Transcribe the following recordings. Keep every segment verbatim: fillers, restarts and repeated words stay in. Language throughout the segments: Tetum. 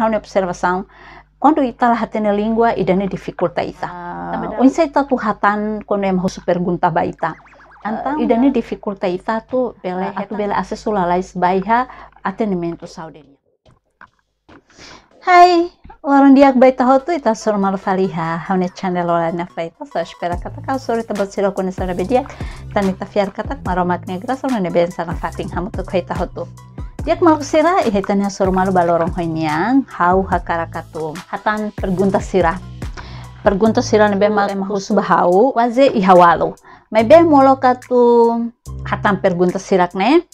ha'u-nia observasaun, kuandu ita la hatene língua, ida-ne'e difikulta ita. Ah, oinsá ita atu hatán kuandu ema husu pergunta ba ita. Entaun, ida-ne'e difikulta ita atu bele, atu bele asesu lalais ba iha atendimentu saúde nian. Hai, loron di'ak ba ita hotu, ita hasoru malu fali iha ha'u-nia channel Olá Nafaita. Ha'u espera katak hasoru ita-boot sira ho kondisaun ne'ebé di'ak. Tan ita fiar katak Maromak nia grasa no nia bensaun nafatin hamutuk ho ita hotu. Di'ak maluk sira, iha ita-nia hasoru malu ba loron ohin nian, ha'u hakarak atu hatán pergunta sira. Pergunta sira ne'ebé mak ema husu ba ha'u, kuaze iha ualu. Maibé molok atu hatán pergunta sira-ne'e,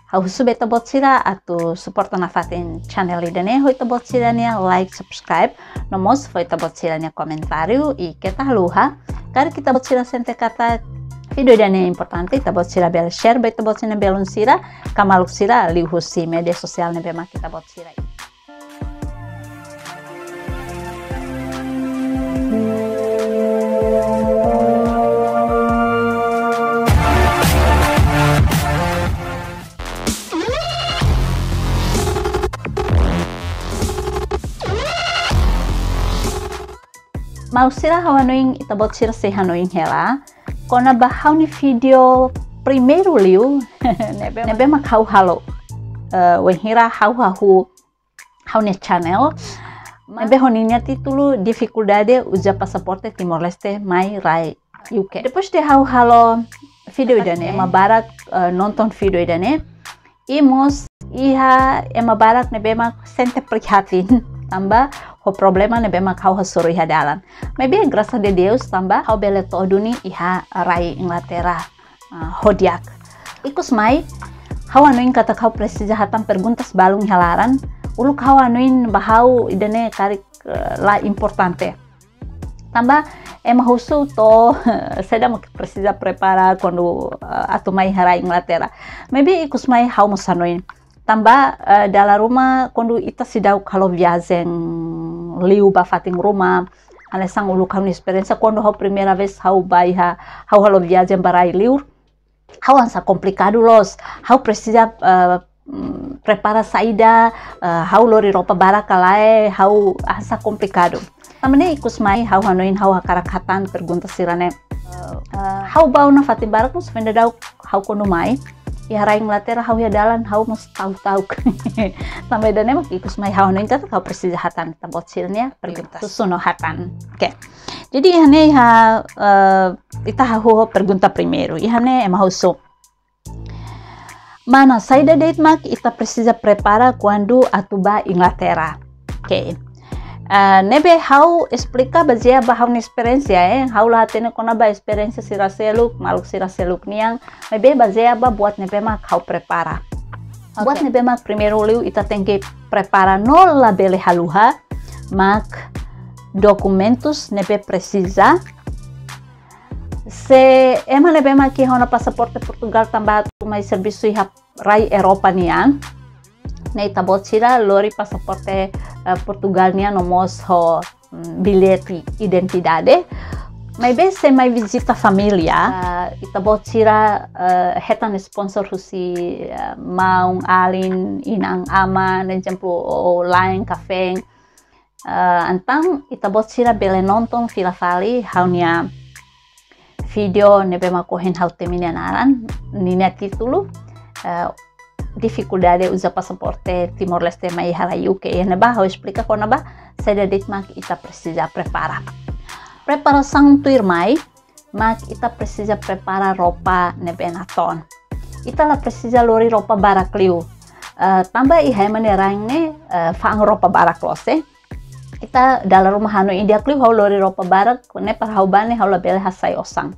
ha'u husu ba ita-boot sira atu suporta nafatin channel ida-ne'e, ho ita-boot sira-nia like, subscribe, no mós ho ita-boot sira-nia komentáriu, i keta haluha, karik ita-boot sira sente katak vídeo ida-ne'e importante, ita-boot sira bele share ba ita-boot sira-nia belun sira, ka maluk sira liuhusi média sosiál ne'ebé mak ita-boot sira iha. Maluk sira, ha'u hanoin ita-boot sira sei hanoin hela kona-ba ha'u-nia vídeo primeiru liu ne'ebé, ne'ebé mak ha'u halo, eh, wainhira ha'u hahú ha'u-nia channel. Ne'ebé ho ninia títulu Difikuldade Uza Pasaporte Timor-Leste Mai Rai U K. Depois de ha'u halo vídeo ida-ne'e, ema barak, eh, nonton vídeo ida-ne'e. I mós iha ema barak ne'ebé mak sente prihatin tanba ho problema ne'ebé mak ha'u hasoru iha dalan. Maibé grasas a Deus tanba ha'u bele to'o duni iha rai Inglaterra, ah, ho di'ak. Ikus mai, ha'u hanoin katak ha'u presiza hatán perguntas balun iha laran, uluk ha'u hanoin ba ha'u ida-ne'e karik, eh, la importante. Tanba ema husu to'o saida mak presiza prepara kuandu, eh, atu mai iha rai Inglaterra. Maibé ikus mai ha'u mós hanoin. Tanba, eh, dala ruma kuandu ita seidauk halo viajen liu ba fatin ruma, hanesan uluk ha'u-nia esperiénsia kuandu ha'u primeira vez ha'u ba iha, ha'u halo viajen ba rai liur, ha'u hanesan komplikadu loos. Ha'u presiza, eh, mm, prepara saida, eh, ha'u lori roupa barak ka lae, ha'u hanesan komplikadu. Tanba ne'e ikus mai ha'u hanoin ha'u hakarak hatán pergunta sira-ne'e. Eh, ha'u ba ona fatin barak mós foin daudauk ha'u kuandu mai iha rai Inglaterra, ha'u iha dalan ha'u mós ta'uk-ta'uk. Tanba ida-ne'e mak ikus mai ha'u hanoin katak ha'u presiza hatán ita-boot sira-nia perguntas. Husu no hatán. Oke. Jadi iha-ne'e iha, eh, ita hahú ho pergunta primeiru. Iha-ne'e ema husu: Mana, saida de'it mak ita presiza prepara kuandu atu ba Inglaterra? Oke. Eh, ne'ebé ha'u esplika bazeia ba ha'u-nia esperiénsia, eh. Ha'u la hatene kona-ba esperiénsia sira seluk, maluk sira seluk nian. Maibé bazeia ba buat ne'ebé mak ha'u prepara. Oke. Buat ne'ebé mak primeiru liu ita tenke prepara no labele haluha mak dokumentus ne'ebé presiza. Se ema ne'ebé mak iha ona pasaporte Portugal tanba atu mai servisu iha rai Europa nian, ne'e ita-boot sira lori pasaporte, eh, Portugal nian no mós ho, mm, billete identidade. Maibé se mai vizita família, eh, ita-boot sira, eh, hetan sponsor husi, eh, maun-alin, inan-aman, ezemplu, ou la'en ka feen. Eh, entaun ita-boot sira bele nonton fila fali ha'u-nia vídeo ne'ebé mak ohin ha'u temi nia naran, ninia títulu, eh, Difikuldade Uza Pasaporte Timor-Leste Mai Rai U K. Iha ne'ebá ha'u esplika kona-ba saida de'it mak ita presiza prepara. Preparasaun tuirmai mak ita presiza prepara roupa ne'ebé natoon. Ita la presiza lori roupa barak liu. Eh, tanba iha ema nia rain ne'e, eh, fa'an roupa barak loos, eh. Ita dala ruma hanoin di'ak liu ha'u lori roupa barak, ne'e para ha'u bá ne'e ha'u labele hasai osan.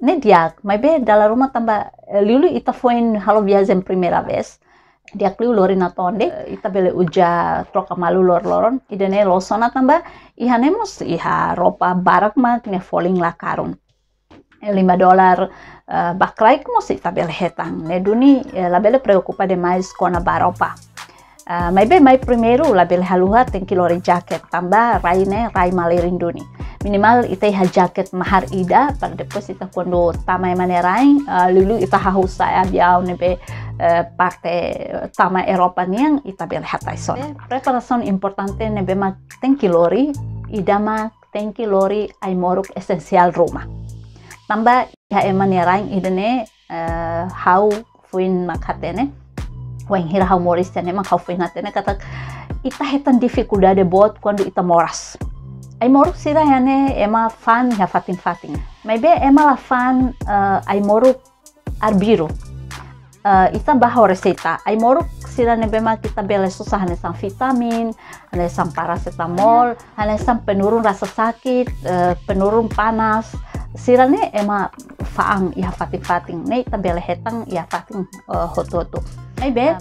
Ne'e di'ak, maibé dala ruma tanba, eh, liuliu ita foin halo viajen primeira vez. Di'ak liu lori natoon de'it, eh, ita bele uza troka malu loroloron, ida-ne'e loos ona tanba iha ne'e mós iha roupa barak mak nia folin la karun. Eh, lima dolar, eh, ba kraik mós ita bele hetan. Ne'e duni, eh, labele preokupa demais kona-ba roupa. Eh, maibé mai primeiru labele haluha tenke lori jaket tanba rai ne'e rai malirin duni. Minimal ita iha jaket mahar ida, para depois ita kuandu tama ema nia rain, ah, liuliu ita hahú sa'e aviaun ne'ebé, eh, parte tama Europa nian, ita bele hatais ona. Preparasaun importante ne'ebé mak tenke lori, ida mak tenke lori ai-moruk esensiál ruma. Tanba iha ema nia rain ida-ne'e, eh, ha'u foin mak hatene, wainhira ha'u moris iha ne'e mak ha'u foin hatene katak ita hetan difikuldade boot kuandu ita moras. Ai-moruk sira iha ne'e ema fa'an iha fatin-fatin. Maibé ema la fa'an, eh, ai-moruk arbiru. Eh, ita bá ho reseita. Ai-moruk sira ne'ebé mak ita bele sosa hanesan vitamin, hanesan parasetamol, hanesan penurun rasa sakit, eh, penurun panas. Sira-ne'e ema fa'an iha fatin-fatin. Ne'e ita bele hetan iha fatin, eh, hotu-hotu. Maibé,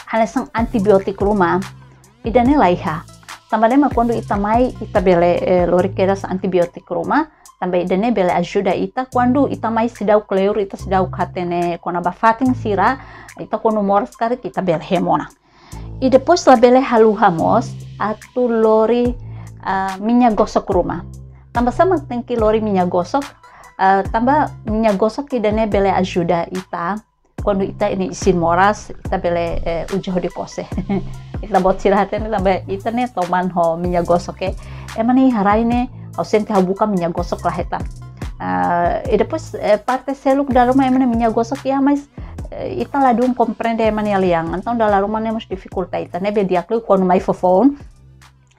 hanesan antibiotik ruma, ida-ne'e laiha. Tanba ne'e mak kuandu ita mai, ita bele, eh, lori kedas antibiotik ruma. Tanba ida-ne'e bele ajuda ita kuandu ita mai seidauk kleur, ita seidauk hatene kona-ba fatin sira, ita kuandu moras karik ita bele hemu ona. I depois labele haluha mós atu lori, ah, minyak gosok ruma. Tanba sá mak tenke lori minyak gosok, ah, tanba minyak gosok ida-ne'e bele ajuda ita kuandu ita iha isin moras, ita bele, eh, uza hodi kose. Ita-boot sira hatene tanba ita ne'e toman ho minyak gosok, eh. Ema nia iha rai ne'e, ha'u sente ha'u buka minyak gosok la hetan. Ah, i depois, eh, parte seluk dala ruma ema nia minyak gosok iha, mas, eh, ita ladún komprende ema nia lian. Entaun dala ruma ne'e mós difikulta ita. Ne'ebé di'ak liu kuandu mai foufoun,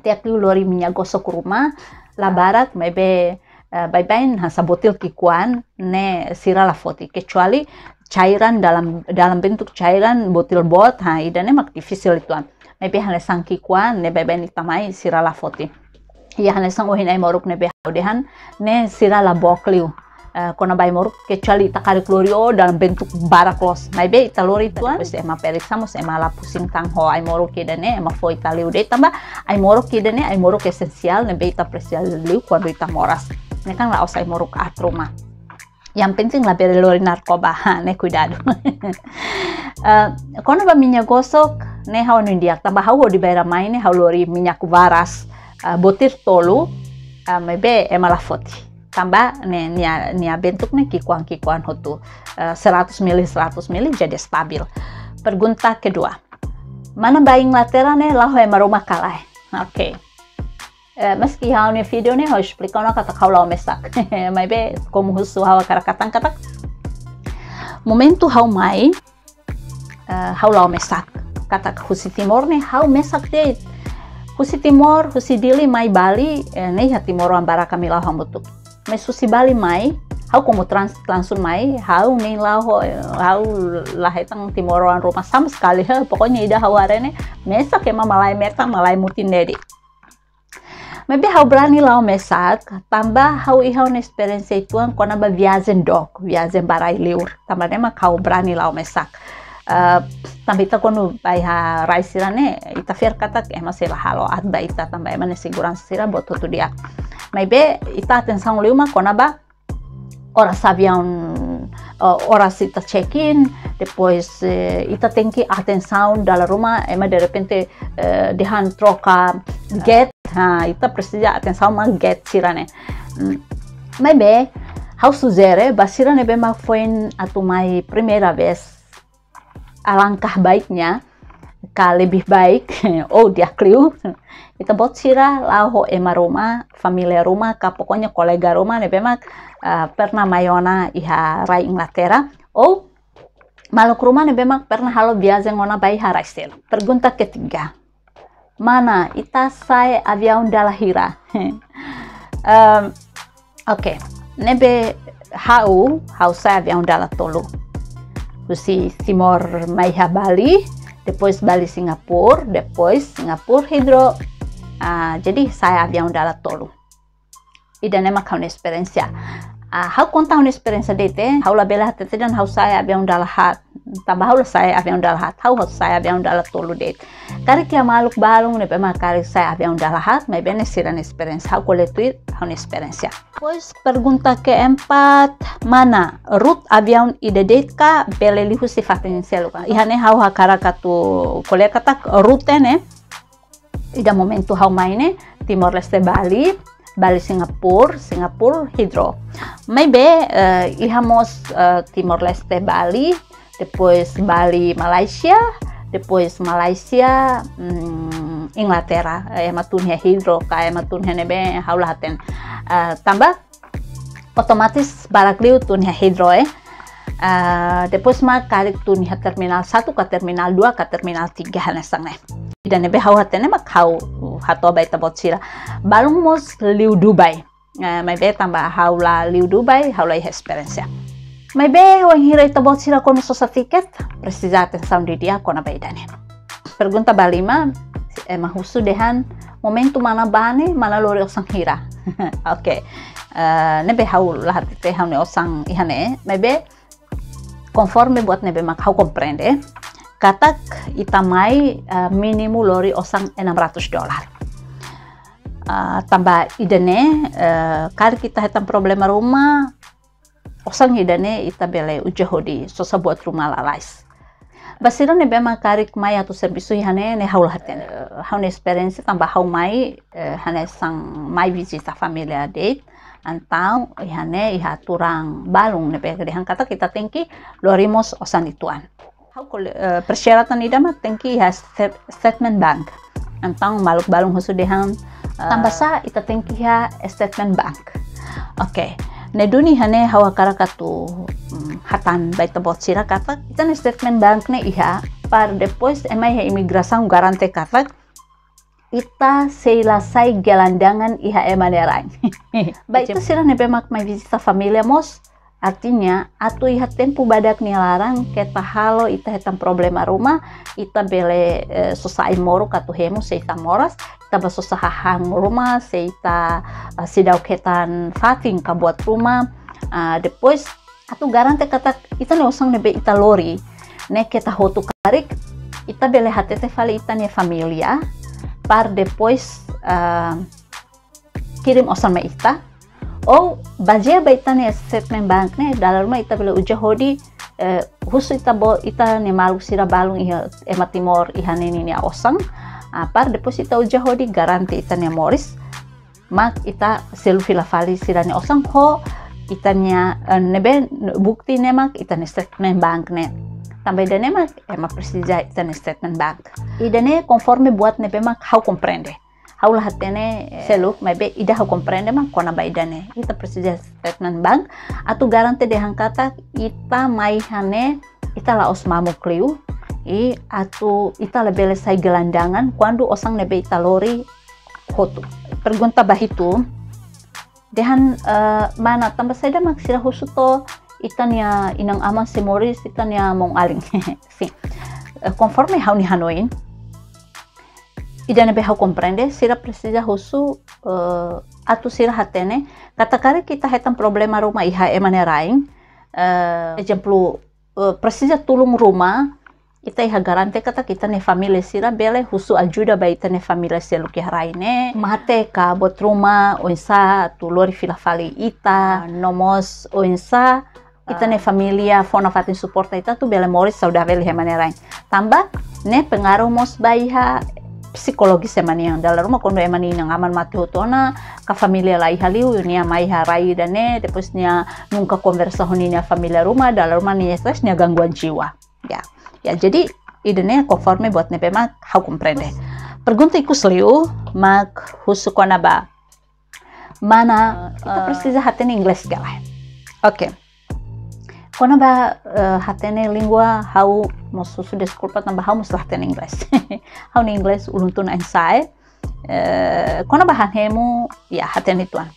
di'ak liu lori minyak gosok ruma, la barak, maibé, eh, baibain hanesan botil ki'ikoan, ne'e sira la foti. Kecuali cairan dalam, dalam bentuk cairan, botil boot, ha, ida-ne'e mak difisil uitoan. Maibé hanesan ki'ikoan, ne'e baibain ita mai sira la foti. Iha hanesan ohin ai-moruk ne'ebé ha'u dehan, ne'e sira la book liu. Eh, kona-ba ai-moruk, kecuali ita karik lori, oh, dalam bentuk barak loos. Maibé ita lori uitoan, depois ema periksa mós ema la pusing tan ho ai-moruk ida-ne'e, ema fó ita liu de'it tanba ai-moruk ida-ne'e ai-moruk esensiál ne'ebé ita presiza liu kuandu ita moras. Ne'e kan la'ós ai-moruk aat ruma. Yang penting labele lori narkoba, ha, ne'e kuidadu. Eh, kona-ba minyak gosok, ne'e ha'u hanoin di'ak, tanba ha'u hodi bainhira mai ne'e ha'u lori minyak varas, eh, botir tolu, eh, maibé ema la foti. Tanba ne'e nia, nia bentuk ne'e ki'ikoan-ki'ikoan hotu, eh, seratus mili, seratus mili jadi stabil. Pergunta kedua. Mana bá Inglaterra ne'e la'o ho ema ruma ka lae? Oke. Eh, maski ha'u-nia vídeo ne'e ha'u esplika ona katak ha'u la'o mesak. Maibé, komu husu ha'u hakarak hatán katak momentu ha'u mai, eh, ha'u la'o mesak. Katak husi Timor ne'e ha'u mesak de'it. Husi Timor, husi Dili mai Bali, eh, ne'e iha timoroan barak ami la'o hamutuk. Mas husi Bali mai, ha'u komu trans-, langsung mai, ha'u nein la'o ho, ha'u la hetan timoroan ruma sama sekali, he, pokoknya ida ha'u haree ne'e, mesak ema malae metan, malae mutin de'it. Maibé ha'u brani la'o mesak, tanba ha'u iha ona esperiénsia uitoan kona-ba viajen dook, viajen ba rai-liur. Tanba ne'e mak ha'u brani la'o mesak. Eh, tanba ita kuandu bá iha rai sira-ne'e, ita fiar katak ema sei la halo aat ba ita tanba ema nia seguransa sira boot hotu di'ak. Maibé ita atensaun liu mak kona-ba oras aviaun, eh, oras ita check-in, depois, eh, ita tenke atensaun dala ruma, ema derrepente, eh, dehan troka gate, ha, ita presiza atensaun mak gate sira-ne'e. Mm. Maibé, ha'u sujere, ba sira ne'ebé mak foin atu mai primeira vez, alangkah baiknya, ka lebih baik, ou di'ak liu, ita-boot sira la'o ho ema ruma, família ruma, ka pokoknya kolega ruma ne'ebé mak, ah, pernah mai ona iha rai Inglaterra, ou maluk ruma ne'ebé mak pernah halo viajen ona ba iha rai seluk. Pergunta ketiga. Mana, ita sa'e aviaun dala hira? Em, oke, ne'ebé ha'u, ha'u sa'e aviaun dala tolu. Husi Timor mai iha Bali, depois Bali Singapura, depois Singapura Heathrow. Ah, jadi sa'e aviaun dala tolu. Ida-ne'e mak ha'u-nia esperiénsia. Ah, ha'u konta ha'u-nia esperiénsia de'it, ha'u labele hatete dehan ha'u sa'e aviaun dala haat. Tanba ha'u la sa'e aviaun dala haat, ha'u, ha'u sa'e aviaun dala tolu de'it. Karik iha maluk balun ne'ebé mak karik sa'e aviaun dala haat, maibé ne'e sira-nia esperiénsia, ha'u ko'alia tuir ha'u-nia esperiénsia. Depois pergunta keempat, mana rute aviaun ida de'it ka bele liu husi fatin seluk ka? Iha ne'e ha'u hakarak atu ko'alia katak rute ne'e, ida momentu ha'u mai ne'e, Timor-Leste Bali, Bali Singapura, Singapura Heathrow. Maibé, eh, iha mós, eh, Timor-Leste Bali, depois Bali Malaysia, depois Malaysia, mm, Inglaterra, eh, ema tun iha Heathrow, ka ema tun iha ne'ebé, ha'u la hatene. Eh, tanba otomatis barak liu tun iha Heathrow, eh. Ah, depois mak karik tun iha terminal satu ka terminal dua ka terminal tiga hanesan ne'e. Ida ne'ebé ha'u hatene mak ha'u hato'o ba ita-boot sira. Balun mós liu Dubai. Eh, maibé tanba ha'u la liu Dubai, ha'u la iha esperiénsia. Maibé wainhira ita-boot sira kuandu sosa tiket, presiza atensaun didi'ak kona-ba ida-ne'e. Pergunta balima, ema husu dehan, momentu mana bá ne'e, mana lori osan hira. Oke. Eh, ne'ebé ha'u la hatete ha'u-nia osan iha ne'e, maibé konforme buat ne'ebé mak ha'u komprende, katak ita mai, eh, mínimu lori osan enam ratus dolar. Eh, tanba ida-ne'e, eh, karik ita hetan problema ruma, osan ida-ne'e ita bele uza hodi sosa buat ruma lalais. Ba sira ne'ebé mak karik mai atu servisu iha ne'e, ne'e ha'u la hatene. Eh, ha'u-nia esperiénsia tanba ha'u mai, eh, hanesan mai vizita família de'it. Entaun, iha ne'e, iha aturan balun ne'ebé dehan katak ita tenke lori mós osan uitoan. Ha'u kole-, eh, persyaratan ida mak tenke iha stat-, statement bank. Entaun maluk balun husu dehan, eh, tanba sá ita tenke iha statement bank. Oke. Ne'e duni iha ne'e ha'u hakarak atu, mm, hatán ba ita-boot sira katak, ita-nia statement bank ne'e iha, para depois ema iha imigrasaun garante katak ita sei la sai gelandangan iha ema nia rain. Ba ita sira ne'ebé mak mai vizita família mós, artinya, atu iha tempu badak nia laran, keta halo ita hetan problema ruma, ita bele, eh, sosa ai-moruk atu hemu, se ita moras, ita bá sosa hahán ruma, se ita, eh, seidauk hetan fatin ka buat ruma, ah, depois, atu garante katak ita-nia osan ne'ebé ita lori ne'e keta hotu karik, ita bele hatete fali ita-nia família, para depois, ah, kirim osan mai ita. Ou bazeia ba ita-nia statement bank ne'e, dala ruma ita bele uza hodi, eh, husu ita-boot, ita-nia maluk sira balun iha ema Timor iha ne'e ninia osan. Ah, para depois ita uza hodi garante ita-nia moris. Mak ita selu fila fali sira-nia osan ho ita-nia, eh, ne'ebé bukti ne'e mak ita-nia statement bank ne'e. Tanba ida-ne'e mak ema presiza ita-nia statement bank. Ida-ne'e konforme buat ne'ebé mak ha'u komprende. Ha'u la hatene, eh, seluk, maibé ida ha'u komprende mak kona-ba ida-ne'e. Ita presiza statement bank atu garante dehan katak ita mai iha ne'e, ita la'ós mamuk liu, i atu ita labele sai gelandangan kuandu osan ne'ebé ita lori hotu. Pergunta ba hitu, dehan, eh, mana tanba saida mak sira husu to'o ita-nia inan-aman sei moris ita-nia maun-alin. Sin. Eh, konforme ha'u-nia hanoin, ida ne'ebé ha'u komprende, sira presiza husu, eh, atu sira hatene, katak karik ita hetan problema ruma iha ema nia rain, eh, ezemplu, eh, presiza tulun ruma, ita iha garante katak ita-nia família sira bele husu ajuda ba ita-nia família seluk iha rai ne'e. Mate ka buat ruma, oinsá atu lori fila fali ita, no mós oinsá ita-nia, ah, família fó nafatin suporta ita atu bele moris saudavel iha ema nia rain. Tanba ne'e pengaruh mós ba iha psikologis ema nian. Dala ruma kuandu ema nia inan-aman mate hotu ona, ka família la iha liu, nia mai iha rai ida-ne'e, depois nia nunka konversa ho ninia família ruma, dala ruma nia stres, nia gangguan jiwa. Ya, ya, jadi ida-ne'e konforme buat ne'ebé mak ha'u komprende. Pergunta ikus liu mak husu kona-ba mana, eh, ita, eh, presiza hatene inglés ka lae. Oke. Kona-ba, eh, hatene língua, ha'u mós husu deskulpa tanba ha'u mós la hatene inglés. Ha'u-nia inglés ulun tun ain-sa'e. Eh, kona-ba han hemu, ya, hatene uitoan.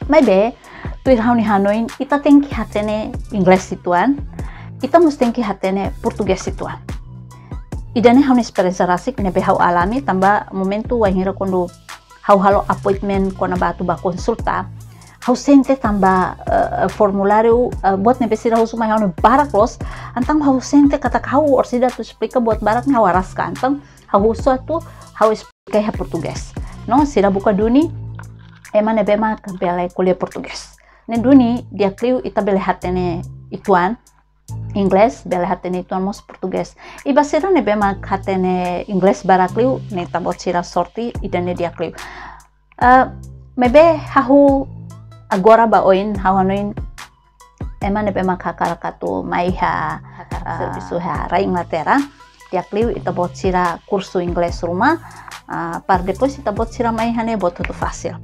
Maibé, tuir ha'u-nia hanoin, ita tenke hatene inglés uitoan, ita mós tenke hatene portugés uitoan. Ida-ne'e ha'u-nia esperiénsia rasik ne'ebé ha'u alami, tanba momentu wainhira kuandu ha'u halo appointment kona-ba atu bá konsulta, ha'u sente tanba, eh, formuláriu, eh, buat ne'ebé sira husu mai ha'u ne'e barak loos, entaun ha'u sente katak ha'u orsida atu esplika buat barak ne'e ha'u araska, entaun ha'u husu atu ha'u esplika iha portugés. No sira buka duni ema ne'ebé mak bele ko'alia portugés. Ne'e duni di'ak liu ita bele hatene uitoan inglés, bele hatene uitoan mós portugés. I ba sira ne'ebé mak hatene inglés barak liu, ne'e ita-boot sira sorte, ida-ne'e di'ak liu. Eh, Maibé hahú agora ba oin, ha'u hanoin ema ne'ebé mak hakarak atu mai iha, hakarak, ah, servisu iha rai Inglaterra, di'ak liu ita-boot sira kursu inglés ruma, ah, para depois ita-boot sira mai iha ne'e buat hotu fasil.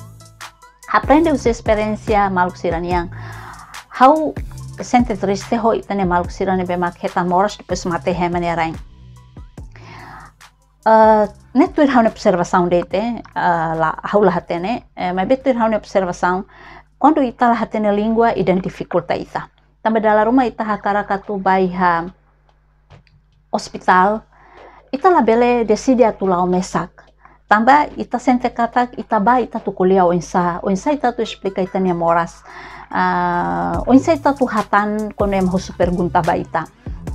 Aprende husi esperiénsia maluk sira-nian. Ha'u sente triste ho ita-nia maluk sira ne'ebé mak hetan moras depois mate iha ema nia rain. Eh, ne'e tuir ha'u-nia observasaun de'it, eh, la, ha'u la hatene, eh, maibé tuir ha'u-nia observasaun, kuandu ita la hatene língua, ida-ne'e difikulta ita. Tanba dala ruma ita hakarak atu bá iha ospitál, ita labele deside atu la'o mesak. Tanba ita sente katak ita bá ita atu ko'alia oinsá, oinsá ita atu esplika ita-nia moras. Ah, oinsá ita atu hatán kuandu ema husu pergunta ba ita.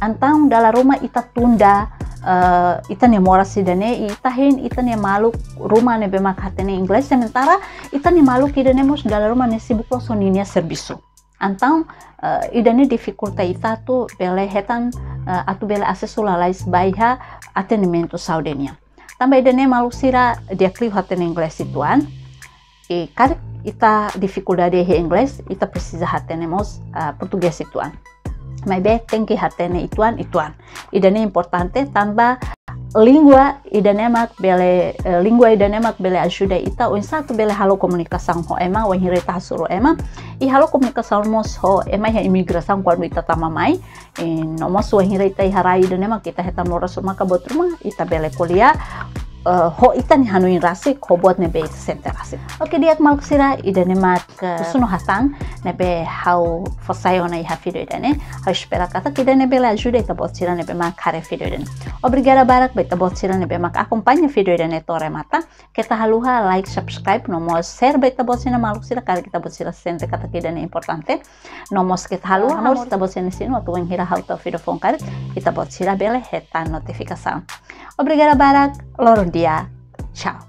Entaun dala ruma ita tunda, eh, ita-nia moras ida-ne'e, ita hein ita-nia maluk ruma ne'ebé mak hatene inglés, sementara ita-nia maluk ida-ne'e mós dala ruma nia sibuk loos ho ninia servisu. Entaun, eh, ida-ne'e difikulta ita atu bele hetan, eh, atu bele asesu lalais ba iha atendimentu saúde nian. Tanba ida-ne'e maluk sira di'ak liu hatene inglés uitoan. I karik ita difikuldade iha inglés, ita presiza hatene mós, ah, portugés uitoan. Maibé tenke hatene uitoan, uitoan. Ida-ne'e importante tanba língua ida-ne'e mak bele, eh, língua ida-ne'e mak bele ajuda ita oinsá atu bele halo komunikasaun ho ema, wainhira ita hasoru ema. I halo komunikasaun mós ho ema iha imigrasaun kuandu ita tama mai. I no mós wainhira ita iha rai ida-ne'e mak ita hetan moras ruma ka buat ruma, ita bele ko'alia, eh, ho ita-nia hanoin rasik, ho buat ne'ebé ita sente rasik. Oke, di'ak maluk sira, ida-ne'e mak, eh, husu no hatán ne'ebé ha'u fó sai ona iha vídeo ida-ne'e. Ha'u espera katak ida-ne'e bele ajuda ita-boot sira ne'ebé mak haree vídeo ida-ne'e. Obrigada barak ba ita-boot sira ne'ebé mak akompaña vídeo ida-ne'e to'o remata. Keta haluha like, subscribe, no mós share ba ita-boot sira-nia maluk sira, karik ita-boot sira sente katak ida-ne'e importante. No mós keta haluha, ah, hamoos ita-boot sira-nia sinu atu wainhira ha'u tau vídeo foun karik, ita-boot sira bele hetan notifikasaun. Obrigada barak, loron di'ak. Tchau.